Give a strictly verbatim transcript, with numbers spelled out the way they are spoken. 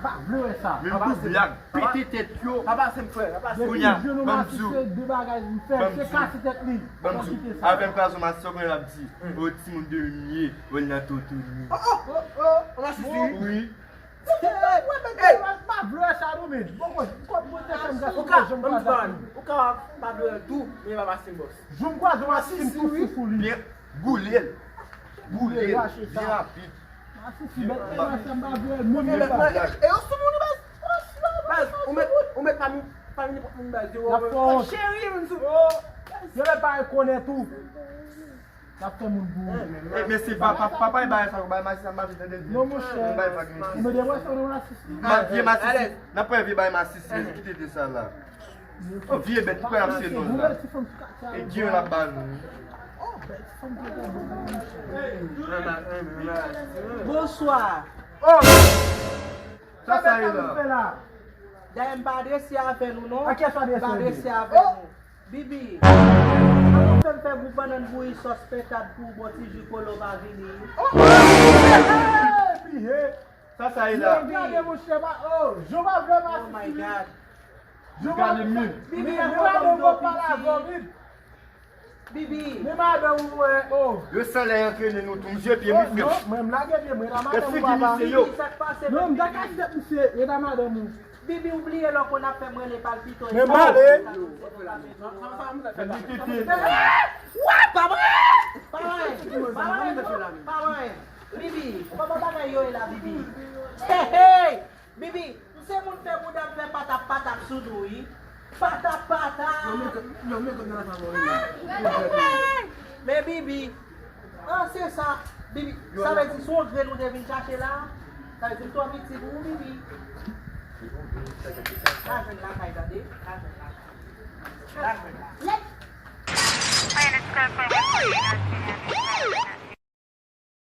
Pa vle wè sa. Menm pou blag, pete tèt yo. Pa pase m, frè, pa pase m. Depi m jwenn yon masisi, se de bagay m fè, se kase tèt li. Ban m di w, avè m kraze yon masisi, ou konnen l ap di, o timoun de m ye, o l nan toto li. Oh, oh, oh, oh, masisi. Wi. Ou ka, ou ka pa vle tou, men pa pase m, bòs. Jou m kwaze masisi, m tou fou sou li. Byen, boule l. Boule l, byen rapid. Masisi, bèt nan sa m pa vle moun. E yo sou moun, baz. Baz, ou met, ou met pami, pami nenpòt moun, baz. Yo, cheri, moun sou. Yo mèt pa rekonèt ou. N ap fè moun gou. Eh, mesye, pa, pa, pa, pa bay sa, bay masisi, m pa vle tande l. Non, monchè. Bay sa, mesye. Ou mete wè sa nan masisi. Vye masisi. N ap pran vye bay masisi, mesye, kite de sa la. Oh, vye bèt, poukò y ap se nou la? E Dieu l ap ba nou. Bonswa. Oh! Sa sa ye la? Dayè m pa adrese avè nou non. M pa adrese avè nou. Bibi, ankò fè m fè gou bannann bouyi sòs pentad pou w bon ti ji kolo pa vini. Sa sa ye la? Gade monchè, pa, oh, Jehovah vrèman. Oh my God. Gade men. Bibi, men madanm ou pale avè w, Bibi. Bibi. Men madanm ou, wè, oh. Yo san lè antrene nou tou, m jwe pye m, frè. Non, mwen m lage pye mwen la, madanm ou papa. Bibi, sa k pase? Non, m ta kase tèt misye, reta madanm ou. Bibi, ou bliye lè w konn ap fè m rele palpito. Men m ale. Wè, pa mwen! Pa mwen! Pa mwen! Pa mwen! Bibi, kòman bagay yo ye la, Bibi? Hey, hey! Bibi, m se moun fè bouda m fè patap patap sou nou, wi. Patap patap! Men Bibi, ah, se sa. Bibi, sa vle di se yon grenn ou te vin chache la? Sa vle di m twò piti pou ou, Bibi. Ka jwenn lakay, tande? Ka jwenn lakay. Ka jwenn lakay. Fire squad for recording.